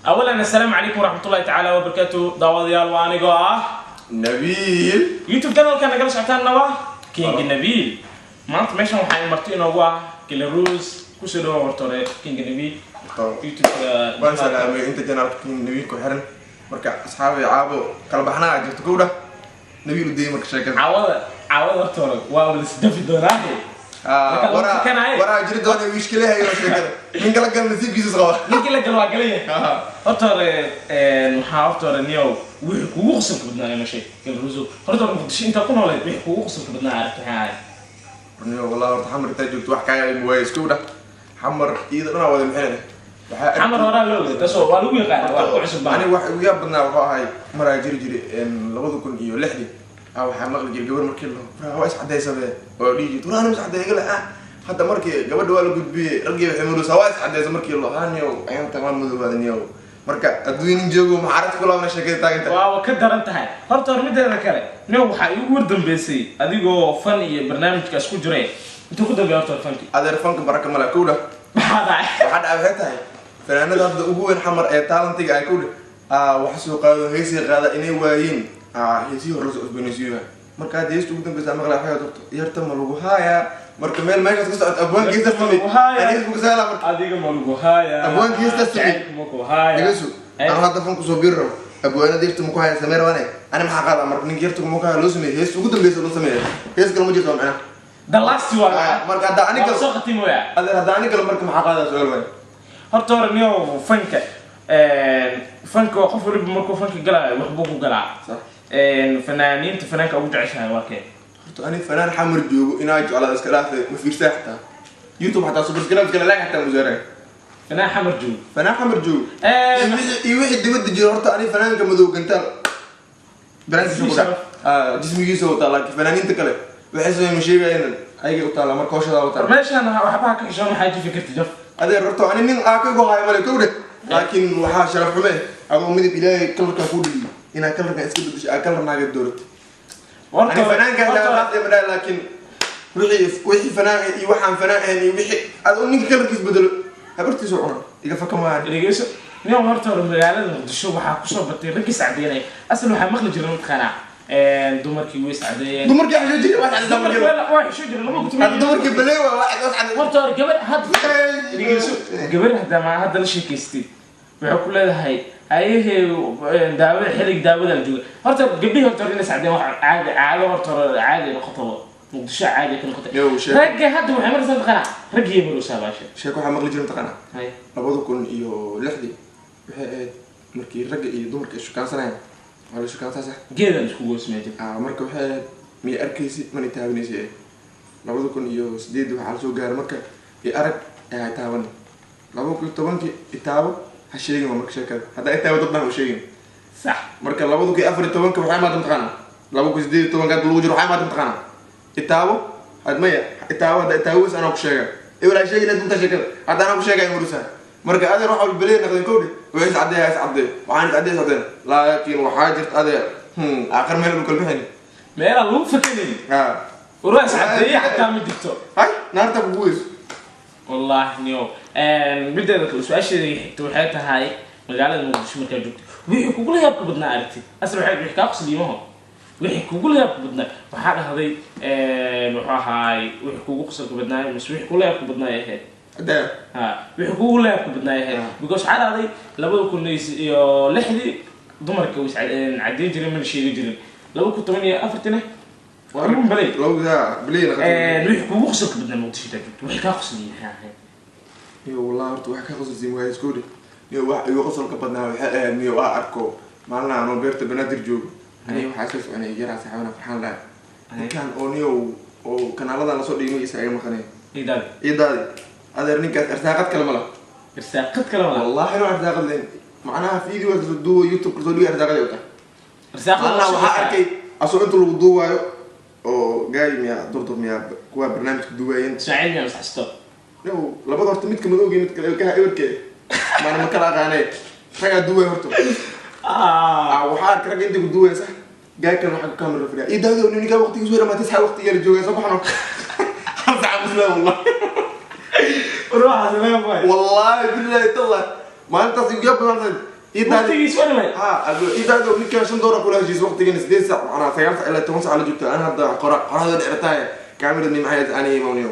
Awalan, assalaamu calaykum waraxmatullahi tacaala wabarakaatu. Daawadayaal, waa anigoo ah Nabiil. YouTube channelka nagala socotaanna waa King Nabiil. Maanta meeshan waxaa marti inoogu ah Galarus. Kusoo dhawa horta hore King Nabiil YouTube. Waan salaamay inta channelka King Nabiil ku xiran. Marka asxaabay, caabo kala baxnaa jirto kowdha Nabiil u dayay marka sheekada. Caawada caawada horta hore waa wala isdafi doonaahe. Waraa jiri doona wiishkalehay sheekada, ninka la gal nasiibkiisa qaba. Ninkii la gal waa galaya. Horta hore waxaa horta hore niyow, wixii kugu qosolka badnaa ino sheeg, Galaruso. Horta hore Muqdisho intaa ku nooleed, wixii kugu qosolka badnaa aragti maxay ahayd? Niyo, wallahi horta Xamar intaa joogto wax kaa yaabay waaye iskowdha. Xamar iyada dhanaa wada maxay waxaa Xamar horaa loo ogday, taasoo waa lagu yaqaana, waa ku cusub baa. Ani wax ugu yaab badnaa wuxuu ahay maraa jiri jiray 2006-dii waxaa maqli jiray gabar markii la waa is cadaysabe oo dhihi jirta, war ana is cadeey igala ah. Hadda markii gabadha waa la gudbiyey, raggii waxay mudaysaa waa is cadaysa markii loo haniyo ayanta waa madoobaada niyow. Marka adduun nin joogo maxaarad ku laabna sheekada taaganta. Waa ka daran tahay horta hore. Mideeda kale niyow, waxaa iigu war dambeysay adigoo fan iyo barnaamijkaas ku jiray. Intuu ku dambeeya horta hore fanki? Adeer, fanka baraka male kowdha. Maxaa dhacay? Waxaa dhacay waxay tahay fanaanada hadda ugu weyn Xamar ee talentiga ay kowdha wax soo qaado, heesii qaada inay waayeen, heesihii hore lasoo cusboonaysiiyo. Marka hadda heesta ugu dambeysa maqlaa waxay horta yarta ma lagu haayaa. Marka meel meeshaas ka socota abwaanka heesta samey ani hees kusaala marka. Adiga ma lagu haayaa? Abwaanka heesta samey. Jacaylka ma ku haayaa? Dhegeyso, anu hadda fan kusoo biiri rabo, abwaanada yarta ma ku haya samey rabane, ani maxaa qaadaa? Marka ninka yarta ma ku haya loo sameeyey, heesta ugu dambeysa loo sameeyey, hees kale ma jirto macnaha. The last one. Marka hadda ani waa soo khatimoya. Adeer, hadda ani kale marka maxaa qaadaa su-aal waay. Horta hore niyow, fanka waa qof waliba markuu fanka galaayo waxbuu ku galaa. Sax. Fanaaniinta fanaanka ugu jeceshahay waa kee? Horta ani fanaan Xamar joogo inaa jeclaada iska dhaafe, ma fiirsaa xataa YouTube, xataa subscribe kale like xataa musaaraya. Fanaan Xamar joogo? Fanaan Xamar joogo iyo wixii dibadda jiro. Horta ani fanaanka madow gantaal brandkiisa ku dhac jismigiisa wataa, laakiin fanaaniinta kale waxay samey ma sheegayaan, ayagay u taallaa marka hawshadaa wataa. Meeshaan waxbaha ka xishoon, waxaa jifi karta jaf. Adeer, horta ani nin aaka igu haayo male kowdhe, laakiin waxaa sharaf xume adoo midab Ilaahay colorkan kuu dhigay inaad colorkan iska bedesho, aa color naaga doorato. Ani fanaankan jaamaad ma dhahay, laakiin wixii fanaan iyo waxaan fanaan ahayn iyo wixii adoo ninka colorkiis bedelo habartiisu cuna iga faka maahan. Dhegeyso nin, horta hore magaalada Muqdisho waxaa kusoo batay raggii sacdeynay. Asal waxaa maqli jiray mataqaanaa dumarkii way sacdeeyeen. Dumarkii xisho jiray wax cadda. Dumarkii waa xisho jiray lama hadda dumarkii baley waa wax cadda. Horta hore gabar hadda, dhegeyso, gabar hadda ma hadda la sheekaystay waxay ku leedahay ayahee daawada, xillig daawada la jooga. Horta gabdhihii horta hore inay sacdeen wax caadi caado, horta hore caadi noqotaba, Muqdisho caadi ka noqotay. Yow, sheeko. Ragga hadda waxay maraysaa mataqaanaa raggii maraysaa baasha. Sheeko waxaa maqli jiray mataqaanaa hay 2006-dii waxay ahayd markii ragga iyo dumarka ay shukaansanayaan, waa la shukaansaa sax. Geedan isku goosmaya jir. Marka waxay ahayd miyay arkaysi mana taabanaysi ahayd. 2008-dii waxaa lasoo gaaray marka i arag ee hay taaban. 2010-kii itaabo ha sheegin waa marka sheekada haddaa itaabo dad dhan u sheegin. Sax. Marka 2014-ka waxay imaatay mataqaanaa, 2018-ka hadda lagu jiro waxay imaatay mataqaanaa itaabo had maya itaabo hadda itaabowis anaa ku sheega ebel ha sheegin dunta sheekada hadda anaa ku sheegaya murusa. Marka adeer waxa walba naqdeen kowdhe, way is caddeeya is caddeeyo, waxaan is caddeeya is caddeen, laakiin waxaa jirta adeer aakhir meel lagu kala bixin. Meelaan lagu fakanayn. Warwaa is caddeeye xataa ma jirto. Hay naarta kugu weyso. Wallahi niyo, mideeda kale su-aasheeda xigta waxay tahay magaalada Muqdisho markaa joogto wixii kugula yaabka badnaa aragtid, asal waxay wixii kaa qosliimaho, wixii kugula yaabka badnaa waxaa dhahday wuxuu ahaay wixii kugu qosolka badnaa mise wixii kugula yaabka badnaa ay ahayd? Hadda. Ha, wixii kugu yaabka badnaa ay ahayd, because waxaa dhahday 2006-dii dumarka way is caddeyn jireen mana sheegi jirin, 2014-tina waa run balay. Lawda balay. Wixii kugu qosolka badnaa Muqdisho intaa joogto wixii kaa qosliyay maxay ahayd? Niyo, wallahi horta wax ka qosolsiin waayo iskoodhe. Niyo, wax igu qosolka badnaa waxay ahayd niyo aa arko maalin anoo beerta Banaadir joogo, aniga waxaa isla soconay yaraa saxaabana farxaan lahay ninkan oo niyo oo kanaaladan lasoo dhigay magiisa iga maqanay. Idaadi. Ciidaadi adeer, ninkaas arsaaqad kale ma laha. Irsaaqad kale ma laha. Wallahi inuu arsaaqad leen macnaha video kasoo duubo YouTube kasoo dhigay arsaaqad ay u tahay. Irsaaqad. Maalinaha waxaa arkay asoo inta lagu duuwaayo oo gaay miyaa durdur miyaa kuwa barnaamijka duuwaayeen. Ismaaciil miyaa masaxsto? No, labada horta midka madowga iyo midka kaha ebarke maana ma kala aqaanee, ragaa duuwaay horta. Waxaa arkay ragga inta ku duuwaya sax, gaay kale waxaa ku kamera fadhiya iyo daawada ninka waqtigiisu way dhamaatay sax, waqtigaa la joogay soo baxno hal saac muslim wallah. Ruuxaas meel waay. Wallahi billahi tallah maalintaas igu yaab badan. Waqtigiis waa dhamay. Ha idaado ninkan $5 kula heshiis waqtigan 8 saac macnaa 9 saac ilaa 10 saac la joogta. Ana hadda qorada dheertahay kaamirad maxay ani imaaniyo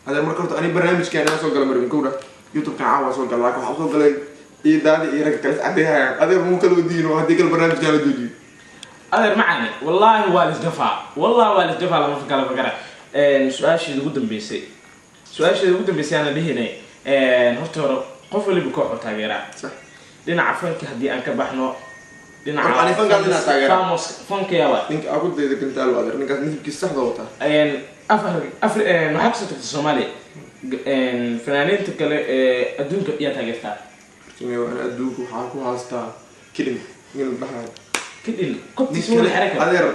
hada marka horta ani barnaamijkan aan soo galay marwin kowda YouTube-kan caawa soo galay, laakiin waxaan soo galay idaadi iyo rag kale cadeeyaya adeer muu kala wadiino haddii kale barnaamijkan la joojiyo. Adeer macane wallaahi waa lisdafaa, wallahi waa lisdafaa, lama kala fakara. Su-aasheeda ugu dambeysay, su-aasheeda ugu dambeysay aanan dhihinay, horta hore qof waliba koox oo taageeraa. Sax. Dhinaca fanka haddii aan ka baxno, dhinaca Horta ani fanka hadda taageeraa. Famos fanka yaa waay. Ninka aku dayda gantaal waa adeer, ninkaas midabkiisa saxda wataa. Afar afar waxaa kasoo tagtay Soomaaliya, fanaaniinta kale ee adduunka yaa taageertaa? Horta ana adduunka waxaan ku haastaa kilim nin la dhahayo. Kadhin kobtiisa wala xeran kara. Adeer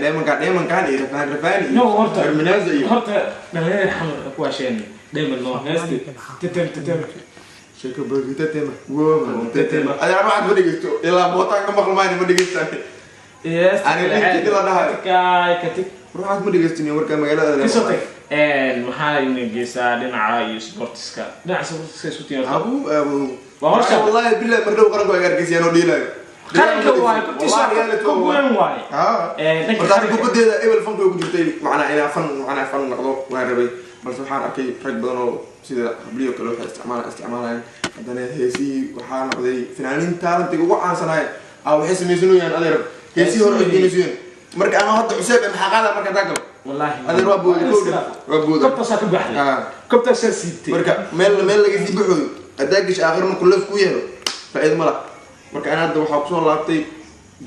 dheemankaan dheemankaan iyo rafaan rafaan iyo No, horta Herminaza iyo horta dhalinyarada xamar waxay ku waasheen dheeman noo heesti tetem tetem. Sheeko bagita tema woma tetema. Adeer waxaad ma dhegeysto ilaa mootaan ka maqli maayo, ma dhegeystaan. Heesta Ani ninkii la dhahayo. Kaay katig. Ruuxaas ma dhegeystin markaa magaalada. Kasoo tag, maxaa ina geysaa dhinaca iyo sportiska, dhinaca sportiska isku timaado? Abu abu. Waa horsha. Wallahi billahi mar dhow qaranku ay argeysayaan oo dhiilayo. Qaranka waaye kobtiisa kob weyn waaye. Dhanka horta qaranka. Kubadeeda ebel fanka ku jirtay macnaa inaa fan macnaa fan noqdo waan rabay, balse waxaan arkay rag badan oo sida habliyo kale waxay isticmaalayaan, haddana heesihii waxaa noqday fanaaniin taalantiga ugu caansanaay aa waxay samaysanayaan adeer heesihii hore codgeynaysiin. Marka ama hadda cuseeb maxaa qaada marka hadaa galo? Wallaahi adeer waa booday, kowdha waa booday. Kobtaasaa ka baxday. Kobtaasaa siibtay. Marka meel laga sii baxooyo haddaa gasho aakhirna kuleef ku yeelo faa'iido ma laha. Marka ana hadda waxaa kusoo laabtay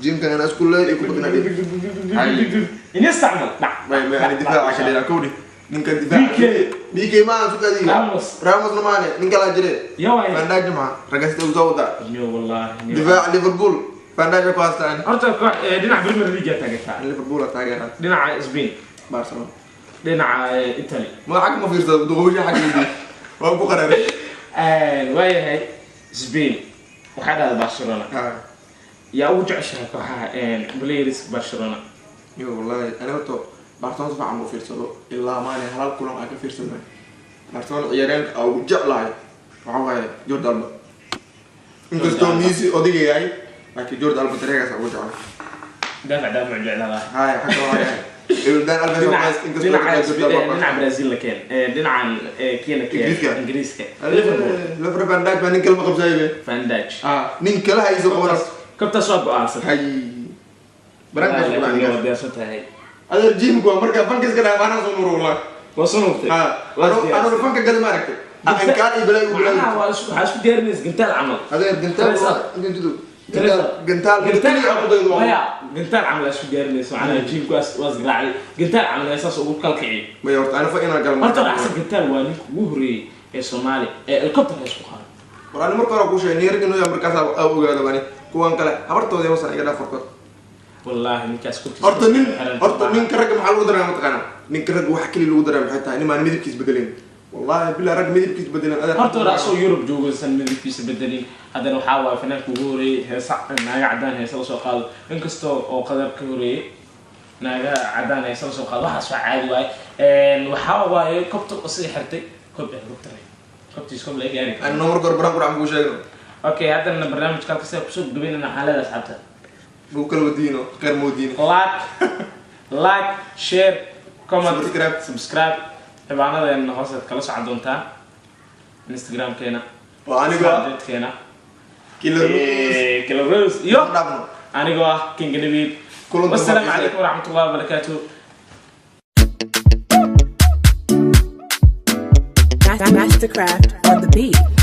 jimkan anaa isku leey iyo kubadna dhig. In istacmal dhac. May ani difaaca ka dheeraa kowdhi ninkan difaaca. BK. BK ma aan sukaadiyo. Ramos. Ramosna maane nin kalaa jire. Yaa waay. Van Dijk maha ragasta u soo wadaa. Yo wallaahi niyo. Difaaca Liverpool Van Dijk ku haystaan. Horta koox dhinaca Premier League yaa taageertaa? Liverpool aa taageeraa. Dhinaca Spain? Barcelona. Dhinaca Italy? Ma xag ma fiirsado duqowsha xag waa ku qararay. Waayahay, Spain waxaa dhahda Barcelona. Yaa ugu jeceshahay kooxaha players Barcelona? Yo wallahi ani horta Barcelona si fiican ma fiirsado ilaa maane halal kulan aan ka fiirsanay Barcelona. Ciyaaryaanka aan ugu jeclahay waxaa waaye Jordi Alba, inkastoo Messi odayga yahay, laakiin Jordi Alba dareegaas aan ugu jeclahay. Daafac jecladaa. Haya xagga waa Jordan Alves inkastoo dhinaca Jordi Alba. Dhinaca Brazil la keen, dhinacan kiina keen. Ingiriiska. Ingiriiska Liverpool. Liverpool Van Dijk baa nin kale ma qabsayo be. Van Dijk. Ah nin kale hayso qabanas. Kobtaas waa go-aansan. Hay barankaas Laakiin ku waa dhacay. diyaarsan tahay. Adeer jimku waa markaa fanka iska dhaaf anaa soo nuro wallahi. Waa soo noqotay. Ha Waa ano diyaarsan. Ano fanka gal ma aragtay inkaan iyo balaa ugu macnaha bilaa. Waa waxaa isku diyaarinaysa gantaal camal. Adeer gantaal Teresa. inta judo Teresa. gantaal gantaal gantaal ku daydo. Maya, gantaal camal aa isku diyaarinaysa, macnaha jiimku waa isgaraacay gantaal camal ee saas ugu kalkiciy. Maya horta ana fa inaan galo. Horta axsan gantaal waa ninka ugu horreeyey ee Soomaali ee helicopter isku qaado. War ani marka hore kuu sheegay niyo ragga nooya markaas aa ogaado bani kuwan kale habartooda wasan iga dhaaf horkood. Wallaahi ninkaas korkiisa horta nin xiran. Horta ninka ragga maxaa lagu daraa mataqaanaa? Ninka ragga waxa kaliya lagu daraa maxay tahay? Nimaan midabkiis bedelin wallahi bilaa rag midabkiis bedelin adeer. Horta hore asoo Yurub joogo san midabkiisa bedelin, haddana waxaa waaye fanaanka ugu horeeyey heesa naaga cadaan heesa lasoo qaado, inkastoo oo qadar ka horeeyey naaga cadaan heesa lasoo qaado. Waxaas waa caadi waaye. Waxaa waaye kobta asiga xirtay kob helicopter kobtiis kob laga gaari karo. Ani noo marka hore baraan qurac kuu sheegno. Okay, haddana barnaamijka halka sida kusoo gabaynana waxaan leedahay asxaabta lagu kala wadiino khayr ma wadiino. Like, share, comment. Subscribe. Subscribe. Ciwaanadeena hooseed kala socon doontaan Instagramkeena. Oo anigoo ah Snapchatkeena. Killer Rose. Killer Rose iyo dhaafno. Anigoo ah King Nabil. Kulan dambe. Wassalaamu calaykum waraxmatullahi wabarakaatu. Mastercraft on the beat.